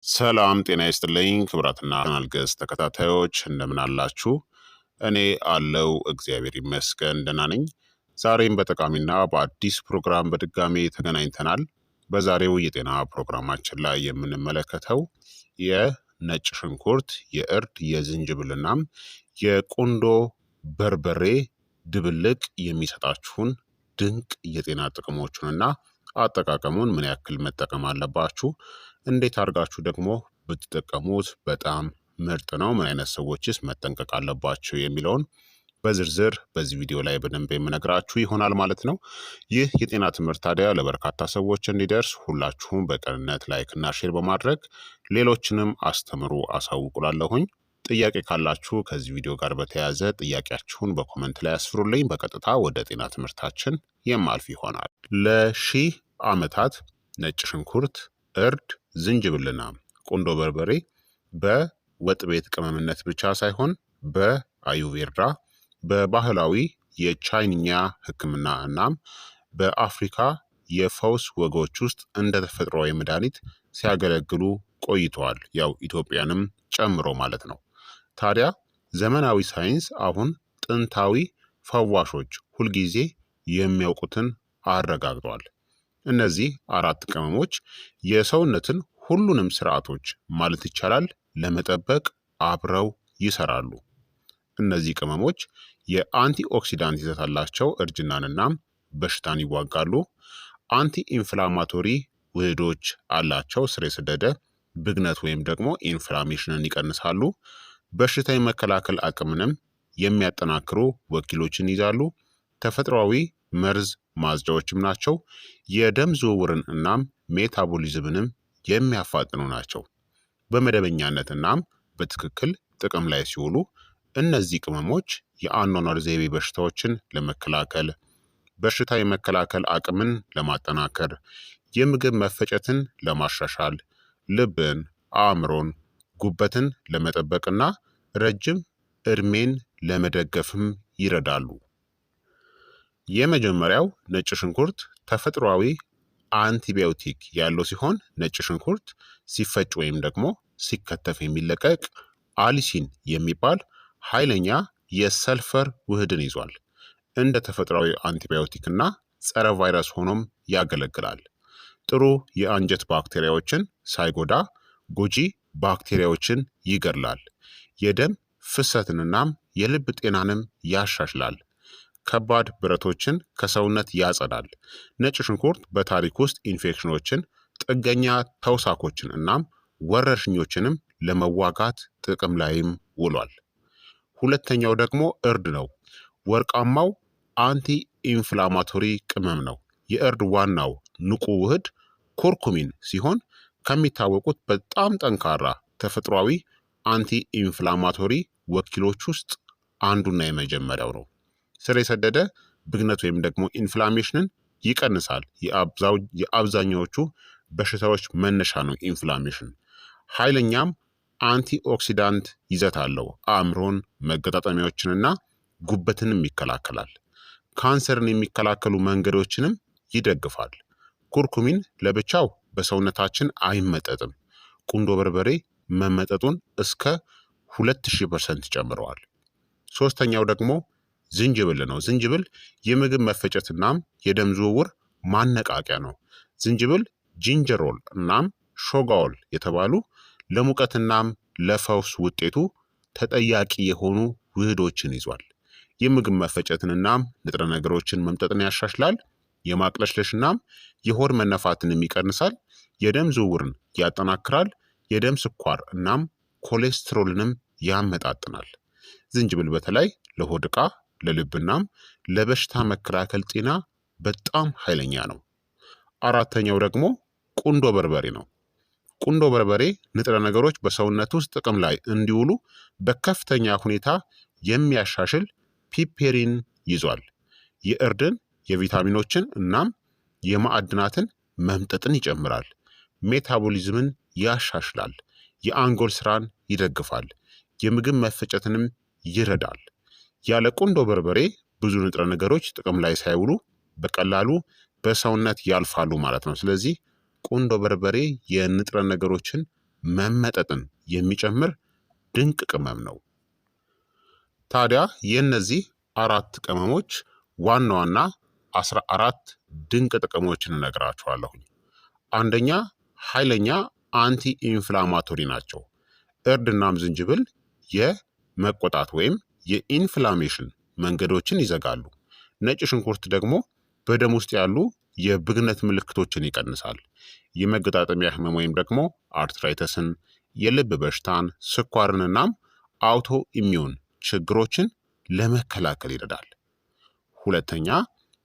ሰላም ጤና ይስጥልኝ ክቡራትና ገጽ ተከታታዮች እንደምን አላችሁ? እኔ አለው እግዚአብሔር ይመስገን ደህና ነኝ። ዛሬም በጠቃሚና በአዲስ ፕሮግራም በድጋሜ ተገናኝተናል። በዛሬው የጤና ፕሮግራማችን ላይ የምንመለከተው የነጭ ሽንኩርት፣ የእርድ፣ የዝንጅብልናም የቁንዶ በርበሬ ድብልቅ የሚሰጣችሁን ድንቅ የጤና ጥቅሞቹንና አጠቃቀሙን ምን ያክል መጠቀም አለባችሁ፣ እንዴት አድርጋችሁ ደግሞ ብትጠቀሙት በጣም ምርጥ ነው፣ ምን አይነት ሰዎችስ መጠንቀቅ አለባቸው የሚለውን በዝርዝር በዚህ ቪዲዮ ላይ በደንብ የምነግራችሁ ይሆናል ማለት ነው። ይህ የጤና ትምህርት ታዲያ ለበርካታ ሰዎች እንዲደርስ ሁላችሁም በቅንነት like እና share በማድረግ ሌሎችንም አስተምሩ አሳውቁ እላለሁኝ። ጥያቄ ካላችሁ ከዚህ ቪዲዮ ጋር በተያያዘ ጥያቄያችሁን በ comment ላይ አስፍሩልኝ። በቀጥታ ወደ ጤና ትምህርታችን የማልፍ ይሆናል። ለሺህ ዓመታት ነጭ ሽንኩርት፣ እርድ፣ ዝንጅብልና ቁንዶ በርበሬ በወጥ ቤት ቅመምነት ብቻ ሳይሆን በአዩቬርዳ፣ በባህላዊ የቻይንኛ ሕክምና እናም በአፍሪካ የፈውስ ወጎች ውስጥ እንደ ተፈጥሯዊ መድኃኒት ሲያገለግሉ ቆይተዋል። ያው ኢትዮጵያንም ጨምሮ ማለት ነው። ታዲያ ዘመናዊ ሳይንስ አሁን ጥንታዊ ፈዋሾች ሁልጊዜ የሚያውቁትን አረጋግጧል። እነዚህ አራት ቅመሞች የሰውነትን ሁሉንም ስርዓቶች ማለት ይቻላል ለመጠበቅ አብረው ይሰራሉ። እነዚህ ቅመሞች የ antioxidant ይዘት አላቸው፣ እርጅናንና በሽታን ይዋጋሉ። anti inflammatory ውህዶች አላቸው፣ ስር የሰደደ ብግነት ወይም ደግሞ inflammation ን ይቀንሳሉ። በሽታ የመከላከል አቅምንም የሚያጠናክሩ ወኪሎችን ይዛሉ። ተፈጥሯዊ መርዝ ማጽጃዎችም ናቸው። የደም ዝውውርን እናም metabolism ንም የሚያፋጥኑ ናቸው። በመደበኛነት እናም በትክክል ጥቅም ላይ ሲውሉ እነዚህ ቅመሞች የአኗኗር ዘይቤ በሽታዎችን ለመከላከል፣ በሽታ የመከላከል አቅምን ለማጠናከር፣ የምግብ መፈጨትን ለማሻሻል፣ ልብን፣ አእምሮን፣ ጉበትን ለመጠበቅና ረጅም እድሜን ለመደገፍም ይረዳሉ። የመጀመሪያው ነጭ ሽንኩርት ተፈጥሯዊ አንቲቢዮቲክ ያለው ሲሆን ነጭ ሽንኩርት ሲፈጭ ወይም ደግሞ ሲከተፍ የሚለቀቅ allicin የሚባል ኃይለኛ የሰልፈር ውህድን ይዟል። እንደ ተፈጥሯዊ አንቲባዮቲክ እና ጸረ ቫይረስ ሆኖም ያገለግላል። ጥሩ የአንጀት ባክቴሪያዎችን ሳይጎዳ ጎጂ ባክቴሪያዎችን ይገድላል። የደም ፍሰትንናም የልብ ጤናንም ያሻሽላል። ከባድ ብረቶችን ከሰውነት ያጸዳል። ነጭ ሽንኩርት በታሪክ ውስጥ ኢንፌክሽኖችን፣ ጥገኛ ተውሳኮችን እናም ወረርሽኞችንም ለመዋጋት ጥቅም ላይም ውሏል። ሁለተኛው ደግሞ እርድ ነው። ወርቃማው anti inflammatory ቅመም ነው። የእርድ ዋናው ንቁ ውህድ curcumin ሲሆን ከሚታወቁት በጣም ጠንካራ ተፈጥሯዊ anti inflammatory ወኪሎች ውስጥ አንዱና የመጀመሪያው ነው። ስር የሰደደ ብግነት ወይም ደግሞ inflammation ን ይቀንሳል። የአብዛኛዎቹ በሽታዎች መነሻ ነው inflammation። ኃይለኛም antioxidant ይዘት አለው። አእምሮን፣ መገጣጠሚያዎችንና ጉበትንም ይከላከላል። ካንሰርን የሚከላከሉ መንገዶችንም ይደግፋል። curcumin ለብቻው በሰውነታችን አይመጠጥም። ቁንዶ በርበሬ መመጠጡን እስከ 2000% ጨምረዋል። ሶስተኛው ደግሞ ዝንጅብል ነው። ዝንጅብል የምግብ መፈጨትናም የደም ዝውውር ማነቃቂያ ነው። ዝንጅብል gingerol እናም shogaol የተባሉ ለሙቀትናም ለፈውስ ውጤቱ ተጠያቂ የሆኑ ውህዶችን ይዟል። የምግብ መፈጨትንናም ንጥረ ነገሮችን መምጠጥን ያሻሽላል። የማቅለሽለሽናም የሆድ መነፋትንም ይቀንሳል። የደም ዝውውርን ያጠናክራል። የደም ስኳር እናም ኮሌስትሮልንም ያመጣጥናል። ዝንጅብል በተለይ ለሆድ ዕቃ፣ ለልብናም ለበሽታ መከላከል ጤና በጣም ኃይለኛ ነው። አራተኛው ደግሞ ቁንዶ በርበሬ ነው። ቁንዶ በርበሬ ንጥረ ነገሮች በሰውነት ውስጥ ጥቅም ላይ እንዲውሉ በከፍተኛ ሁኔታ የሚያሻሽል piperine ይዟል። የእርድን፣ የቪታሚኖችን እናም የማዕድናትን መምጠጥን ይጨምራል። metabolism ን ያሻሽላል። የአንጎል ስራን ይደግፋል። የምግብ መፈጨትንም ይረዳል። ያለ ቁንዶ በርበሬ ብዙ ንጥረ ነገሮች ጥቅም ላይ ሳይውሉ በቀላሉ በሰውነት ያልፋሉ ማለት ነው። ስለዚህ ቁንዶ በርበሬ የንጥረ ነገሮችን መመጠጥን የሚጨምር ድንቅ ቅመም ነው። ታዲያ የእነዚህ አራት ቅመሞች ዋና ዋና 14 ድንቅ ጥቅሞችን እነግራችኋለሁኝ። አንደኛ፣ ኃይለኛ anti inflammatory ናቸው። እርድናም ዝንጅብል የመቆጣት ወይም የ inflammation መንገዶችን ይዘጋሉ። ነጭ ሽንኩርት ደግሞ በደም ውስጥ ያሉ የብግነት ምልክቶችን ይቀንሳል። የመገጣጠሚያ ህመም ወይም ደግሞ arthritis ን፣ የልብ በሽታን፣ ስኳርንናም autoimmune ችግሮችን ለመከላከል ይረዳል። ሁለተኛ፣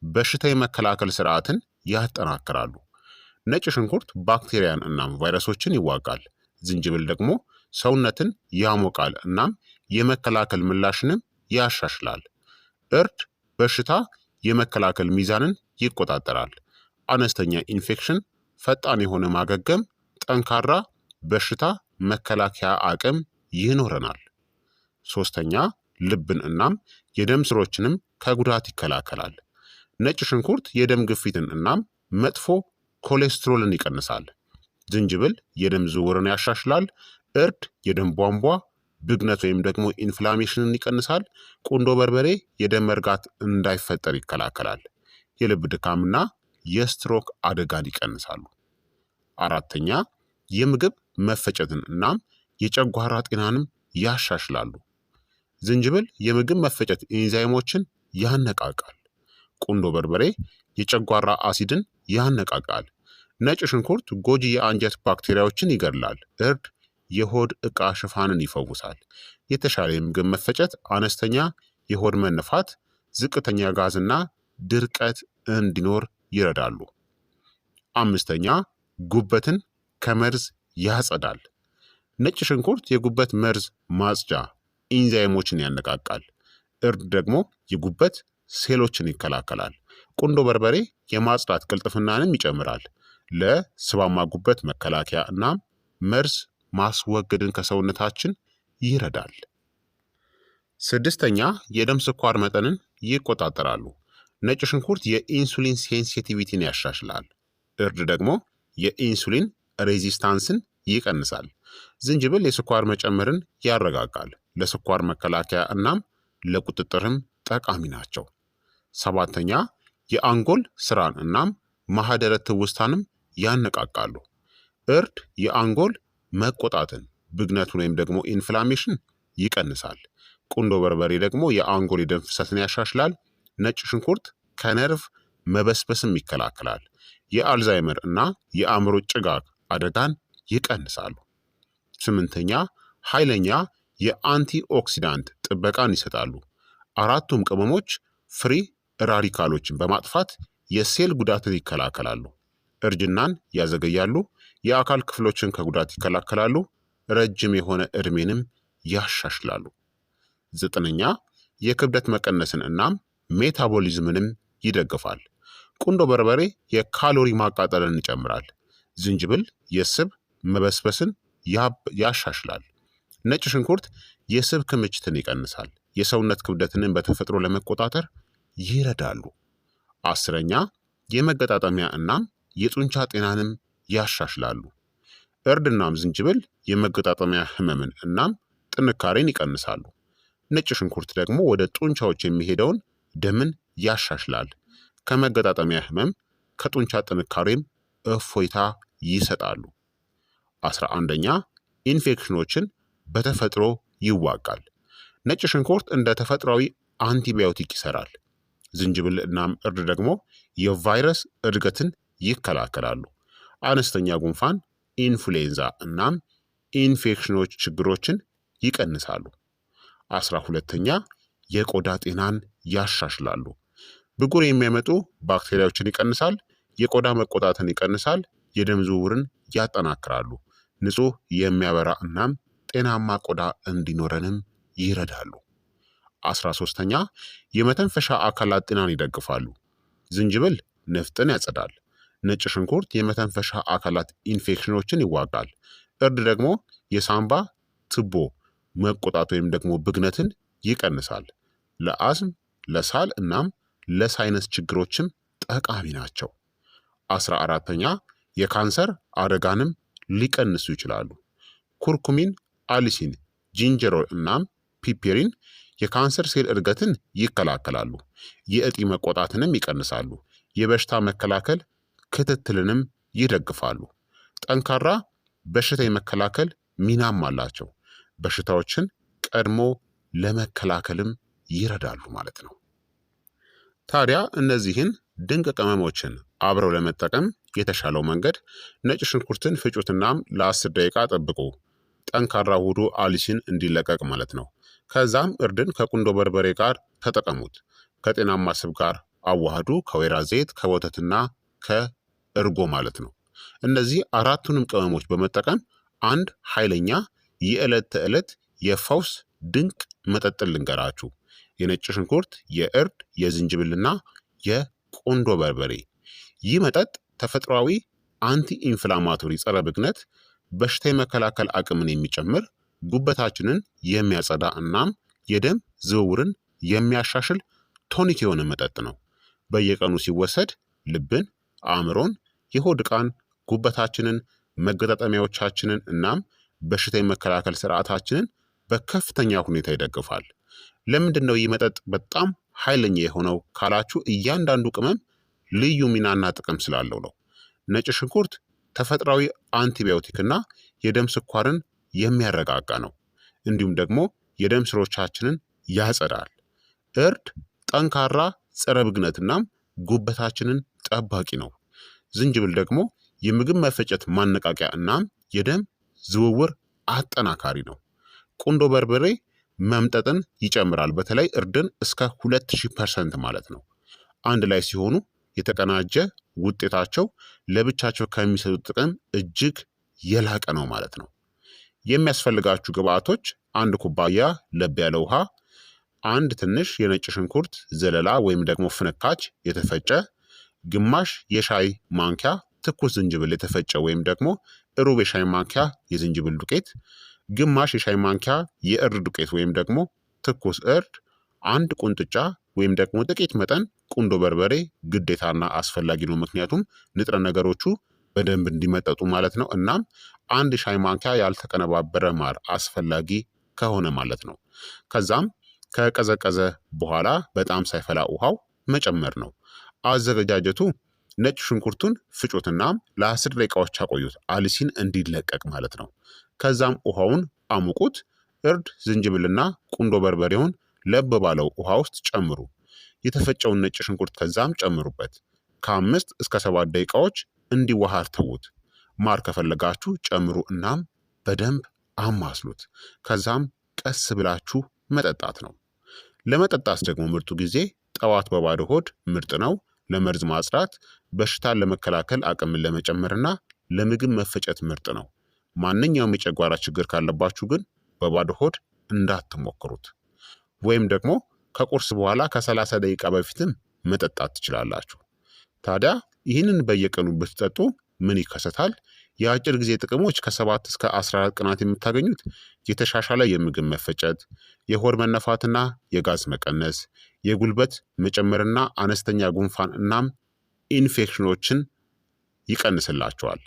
በሽታ የመከላከል ስርዓትን ያጠናክራሉ። ነጭ ሽንኩርት ባክቴሪያን እናም ቫይረሶችን ይዋጋል። ዝንጅብል ደግሞ ሰውነትን ያሞቃል እናም የመከላከል ምላሽንም ያሻሽላል። እርድ በሽታ የመከላከል ሚዛንን ይቆጣጠራል። አነስተኛ ኢንፌክሽን፣ ፈጣን የሆነ ማገገም፣ ጠንካራ በሽታ መከላከያ አቅም ይኖረናል። ሶስተኛ፣ ልብን እናም የደም ስሮችንም ከጉዳት ይከላከላል። ነጭ ሽንኩርት የደም ግፊትን እናም መጥፎ ኮሌስትሮልን ይቀንሳል። ዝንጅብል የደም ዝውውርን ያሻሽላል። እርድ የደም ቧንቧ ብግነት ወይም ደግሞ inflammation ን ይቀንሳል። ቁንዶ በርበሬ የደም መርጋት እንዳይፈጠር ይከላከላል። የልብ ድካምና የስትሮክ አደጋን ይቀንሳሉ። አራተኛ፣ የምግብ መፈጨትን እናም የጨጓራ ጤናንም ያሻሽላሉ። ዝንጅብል የምግብ መፈጨት ኢንዛይሞችን ያነቃቃል። ቁንዶ በርበሬ የጨጓራ አሲድን ያነቃቃል። ነጭ ሽንኩርት ጎጂ የአንጀት ባክቴሪያዎችን ይገድላል። እርድ የሆድ ዕቃ ሽፋንን ይፈውሳል። የተሻለ የምግብ መፈጨት፣ አነስተኛ የሆድ መነፋት፣ ዝቅተኛ ጋዝና ድርቀት እንዲኖር ይረዳሉ። አምስተኛ፣ ጉበትን ከመርዝ ያጸዳል። ነጭ ሽንኩርት የጉበት መርዝ ማጽጃ ኢንዛይሞችን ያነቃቃል። እርድ ደግሞ የጉበት ሴሎችን ይከላከላል። ቁንዶ በርበሬ የማጽዳት ቅልጥፍናንም ይጨምራል። ለስባማ ጉበት መከላከያ እናም መርዝ ማስወገድን ከሰውነታችን ይረዳል። ስድስተኛ፣ የደም ስኳር መጠንን ይቆጣጠራሉ። ነጭ ሽንኩርት የኢንሱሊን sensitivity ን ያሻሽላል። እርድ ደግሞ የኢንሱሊን resistance ን ይቀንሳል። ዝንጅብል የስኳር መጨመርን ያረጋጋል። ለስኳር መከላከያ እናም ለቁጥጥርም ጠቃሚ ናቸው። ሰባተኛ፣ የአንጎል ስራን እናም ማህደረ ትውስታንም ያነቃቃሉ። እርድ የአንጎል መቆጣትን ብግነቱን ወይም ደግሞ inflammation ይቀንሳል። ቁንዶ በርበሬ ደግሞ የአንጎል የደም ፍሰትን ያሻሽላል። ነጭ ሽንኩርት ከነርቭ መበስበስም ይከላከላል። የአልዛይመር እና የአእምሮ ጭጋግ አደጋን ይቀንሳሉ። ስምንተኛ፣ ኃይለኛ የ antioxidant ጥበቃን ይሰጣሉ። አራቱም ቅመሞች free radical ኦችን በማጥፋት የሴል ጉዳትን ይከላከላሉ። እርጅናን ያዘገያሉ። የአካል ክፍሎችን ከጉዳት ይከላከላሉ። ረጅም የሆነ እድሜንም ያሻሽላሉ። ዘጠነኛ፣ የክብደት መቀነስን እናም metabolism ንም ይደግፋል። ቁንዶ በርበሬ የካሎሪ ማቃጠልን ይጨምራል። ዝንጅብል የስብ መበስበስን ያሻሽላል። ነጭ ሽንኩርት የስብ ክምችትን ይቀንሳል። የሰውነት ክብደትንም በተፈጥሮ ለመቆጣጠር ይረዳሉ። 10ኛ፣ የመገጣጠሚያ እናም የጡንቻ ጤናንም ያሻሽላሉ። እርድናም ዝንጅብል የመገጣጠሚያ ህመምን እናም ጥንካሬን ይቀንሳሉ። ነጭ ሽንኩርት ደግሞ ወደ ጡንቻዎች የሚሄደውን ደምን ያሻሽላል። ከመገጣጠሚያ ህመም ከጡንቻ ጥንካሬም እፎይታ ይሰጣሉ። 11ኛ፣ ኢንፌክሽኖችን በተፈጥሮ ይዋጋል። ነጭ ሽንኩርት እንደ ተፈጥሯዊ አንቲባዮቲክ ይሰራል። ዝንጅብል እናም እርድ ደግሞ የቫይረስ እድገትን ይከላከላሉ። አነስተኛ ጉንፋን፣ ኢንፍሉዌንዛ እናም ኢንፌክሽኖች ችግሮችን ይቀንሳሉ። 12ኛ፣ የቆዳ ጤናን ያሻሽላሉ። ብጉር የሚያመጡ ባክቴሪያዎችን ይቀንሳል። የቆዳ መቆጣትን ይቀንሳል። የደም ዝውውርን ያጠናክራሉ። ንጹህ የሚያበራ እናም ጤናማ ቆዳ እንዲኖረንም ይረዳሉ። 13ኛ፣ የመተንፈሻ አካላት ጤናን ይደግፋሉ። ዝንጅብል ንፍጥን ያጸዳል። ነጭ ሽንኩርት የመተንፈሻ አካላት ኢንፌክሽኖችን ይዋጋል። እርድ ደግሞ የሳምባ ትቦ መቆጣት ወይም ደግሞ ብግነትን ይቀንሳል። ለአስም፣ ለሳል እናም ለ sinus ችግሮችም ጠቃሚ ናቸው። 14ኛ፣ የካንሰር አደጋንም ሊቀንሱ ይችላሉ። Curcumin፣ allicin፣ gingerol እናም piperine የካንሰር ሴል እድገትን ይከላከላሉ። የእጢ መቆጣትንም ይቀንሳሉ። የበሽታ መከላከል ክትትልንም ይደግፋሉ። ጠንካራ በሽታ የመከላከል ሚናም አላቸው። በሽታዎችን ቀድሞ ለመከላከልም ይረዳሉ ማለት ነው። ታዲያ እነዚህን ድንቅ ቅመሞችን አብረው ለመጠቀም የተሻለው መንገድ ነጭ ሽንኩርትን ፍጩትናም ለ10 ደቂቃ ጠብቁ። ጠንካራ ውህዱ allicin እንዲለቀቅ ማለት ነው። ከዛም እርድን ከቁንዶ በርበሬ ጋር ተጠቀሙት። ከጤናማ ስብ ጋር አዋህዱ፣ ከወይራ ዘይት፣ ከወተትና ከእርጎ ማለት ነው። እነዚህ አራቱንም ቅመሞች በመጠቀም አንድ ኃይለኛ የዕለት ተዕለት የፈውስ ድንቅ መጠጥን ልንገራችሁ። የነጭ ሽንኩርት፣ የእርድ፣ የዝንጅብልና የቁንዶ በርበሬ። ይህ መጠጥ ተፈጥሯዊ anti inflammatory ጸረ ብግነት፣ በሽታ የመከላከል አቅምን የሚጨምር፣ ጉበታችንን የሚያጸዳ እናም የደም ዝውውርን የሚያሻሽል tonic የሆነ መጠጥ ነው። በየቀኑ ሲወሰድ ልብን፣ አእምሮን፣ የሆድ ዕቃን፣ ጉበታችንን፣ መገጣጠሚያዎቻችንን እናም በሽታ የመከላከል ስርዓታችንን በከፍተኛ ሁኔታ ይደግፋል። ለምንድን ነው ይህ መጠጥ በጣም ኃይለኛ የሆነው ካላችሁ እያንዳንዱ ቅመም ልዩ ሚናና ጥቅም ስላለው ነው። ነጭ ሽንኩርት ተፈጥሯዊ አንቲባዮቲክና የደም ስኳርን የሚያረጋጋ ነው። እንዲሁም ደግሞ የደም ስሮቻችንን ያጸዳል። እርድ ጠንካራ ጸረ ብግነትናም ጉበታችንን ጠባቂ ነው። ዝንጅብል ደግሞ የምግብ መፈጨት ማነቃቂያ እናም የደም ዝውውር አጠናካሪ ነው። ቁንዶ በርበሬ መምጠጥን ይጨምራል፣ በተለይ እርድን እስከ 2000% ማለት ነው። አንድ ላይ ሲሆኑ የተቀናጀ ውጤታቸው ለብቻቸው ከሚሰጡት ጥቅም እጅግ የላቀ ነው ማለት ነው። የሚያስፈልጋችሁ ግብአቶች አንድ ኩባያ ለብ ያለ ውሃ፣ አንድ ትንሽ የነጭ ሽንኩርት ዘለላ ወይም ደግሞ ፍንካች የተፈጨ፣ ግማሽ የሻይ ማንኪያ ትኩስ ዝንጅብል የተፈጨ ወይም ደግሞ ሩብ የሻይ ማንኪያ የዝንጅብል ዱቄት፣ ግማሽ የሻይ ማንኪያ የእርድ ዱቄት ወይም ደግሞ ትኩስ እርድ፣ አንድ ቁንጥጫ ወይም ደግሞ ጥቂት መጠን ቁንዶ በርበሬ ግዴታና አስፈላጊ ነው፣ ምክንያቱም ንጥረ ነገሮቹ በደንብ እንዲመጠጡ ማለት ነው። እናም አንድ ሻይ ማንኪያ ያልተቀነባበረ ማር አስፈላጊ ከሆነ ማለት ነው። ከዛም ከቀዘቀዘ በኋላ በጣም ሳይፈላ ውሃው መጨመር ነው። አዘገጃጀቱ ነጭ ሽንኩርቱን ፍጩትናም ለ10 ደቂቃዎች አቆዩት፣ አሊሲን እንዲለቀቅ ማለት ነው። ከዛም ውሃውን አሙቁት። እርድ፣ ዝንጅብልና ቁንዶ በርበሬውን ለብ ባለው ውሃ ውስጥ ጨምሩ። የተፈጨውን ነጭ ሽንኩርት ከዛም ጨምሩበት። ከ5 እስከ 7 ደቂቃዎች እንዲዋሃድ ተዉት። ማር ከፈለጋችሁ ጨምሩ፣ እናም በደንብ አማስሉት። ከዛም ቀስ ብላችሁ መጠጣት ነው። ለመጠጣት ደግሞ ምርጡ ጊዜ ጠዋት በባዶ ሆድ ምርጥ ነው። ለመርዝ ማጽዳት፣ በሽታን ለመከላከል አቅምን ለመጨመርና ለምግብ መፈጨት ምርጥ ነው። ማንኛውም የጨጓራ ችግር ካለባችሁ ግን በባዶ ሆድ እንዳትሞክሩት። ወይም ደግሞ ከቁርስ በኋላ ከ30 ደቂቃ በፊትም መጠጣት ትችላላችሁ። ታዲያ ይህንን በየቀኑ ብትጠጡ ምን ይከሰታል? የአጭር ጊዜ ጥቅሞች ከ7 እስከ 14 ቀናት የምታገኙት የተሻሻለ የምግብ መፈጨት፣ የሆድ መነፋትና የጋዝ መቀነስ፣ የጉልበት መጨመርና አነስተኛ ጉንፋን እናም ኢንፌክሽኖችን ይቀንስላቸዋል።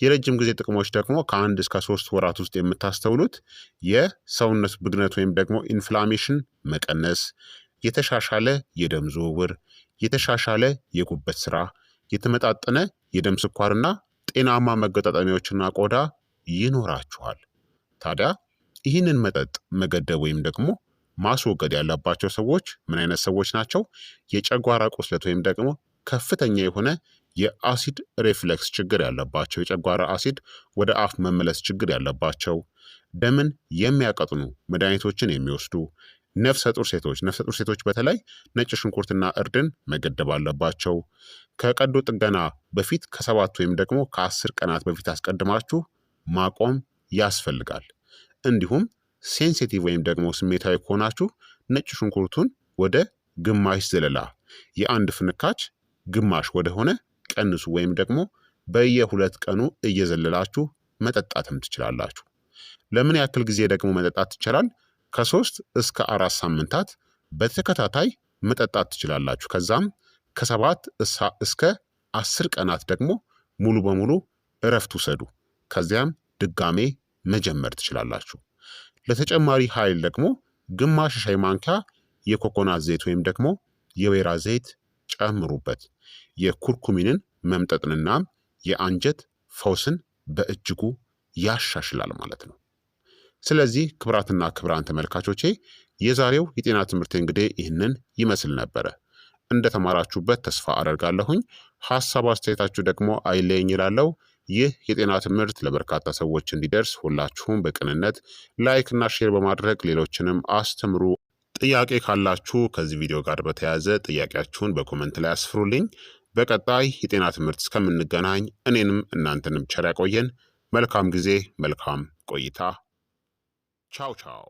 የረጅም ጊዜ ጥቅሞች ደግሞ ከ1 እስከ 3 ወራት ውስጥ የምታስተውሉት የሰውነት ብግነት ወይም ደግሞ inflammation መቀነስ፣ የተሻሻለ የደም ዝውውር፣ የተሻሻለ የጉበት ስራ፣ የተመጣጠነ የደም ስኳርና ጤናማ መገጣጠሚያዎችና ቆዳ ይኖራችኋል። ታዲያ ይህንን መጠጥ መገደብ ወይም ደግሞ ማስወገድ ያለባቸው ሰዎች ምን አይነት ሰዎች ናቸው? የጨጓራ ቁስለት ወይም ደግሞ ከፍተኛ የሆነ የ acid reflux ችግር ያለባቸው፣ የጨጓራ አሲድ ወደ አፍ መመለስ ችግር ያለባቸው፣ ደምን የሚያቀጥኑ መድኃኒቶችን የሚወስዱ፣ ነፍሰ ጡር ሴቶች። ነፍሰ ጡር ሴቶች በተለይ ነጭ ሽንኩርትና እርድን መገደብ አለባቸው። ከቀዶ ጥገና በፊት ከ7 ወይም ደግሞ ከ10 ቀናት በፊት አስቀድማችሁ ማቆም ያስፈልጋል። እንዲሁም sensitive ወይም ደግሞ ስሜታዊ ከሆናችሁ ነጭ ሽንኩርቱን ወደ ግማሽ ዘለላ፣ የአንድ ፍንካች ግማሽ ወደሆነ ቀንሱ፣ ወይም ደግሞ በየ2 ቀኑ እየዘለላችሁ መጠጣትም ትችላላችሁ። ለምን ያክል ጊዜ ደግሞ መጠጣት ይቻላል? ከ3 እስከ 4 ሳምንታት በተከታታይ መጠጣት ትችላላችሁ። ከዛም ከ7 እስከ 10 ቀናት ደግሞ ሙሉ በሙሉ እረፍት ውሰዱ። ከዚያም ድጋሜ መጀመር ትችላላችሁ። ለተጨማሪ ኃይል ደግሞ ግማሽ ሻይ ማንኪያ የኮኮናት ዘይት ወይም ደግሞ የወይራ ዘይት ጨምሩበት። የኩርኩሚንን መምጠጥንናም የአንጀት ፈውስን በእጅጉ ያሻሽላል ማለት ነው። ስለዚህ ክብራትና ክብራን ተመልካቾቼ የዛሬው የጤና ትምህርት እንግዲህ ይህንን ይመስል ነበረ። እንደተማራችሁበት ተስፋ አደርጋለሁኝ። ሀሳብ አስተያየታችሁ ደግሞ አይለየኝ እላለሁ። ይህ የጤና ትምህርት ለበርካታ ሰዎች እንዲደርስ ሁላችሁም በቅንነት like እና share በማድረግ ሌሎችንም አስተምሩ። ጥያቄ ካላችሁ ከዚህ ቪዲዮ ጋር በተያያዘ ጥያቄያችሁን በ comment ላይ አስፍሩልኝ። በቀጣይ የጤና ትምህርት እስከምንገናኝ እኔንም እናንተንም ቸር ያቆየን። መልካም ጊዜ፣ መልካም ቆይታ። ቻው ቻው።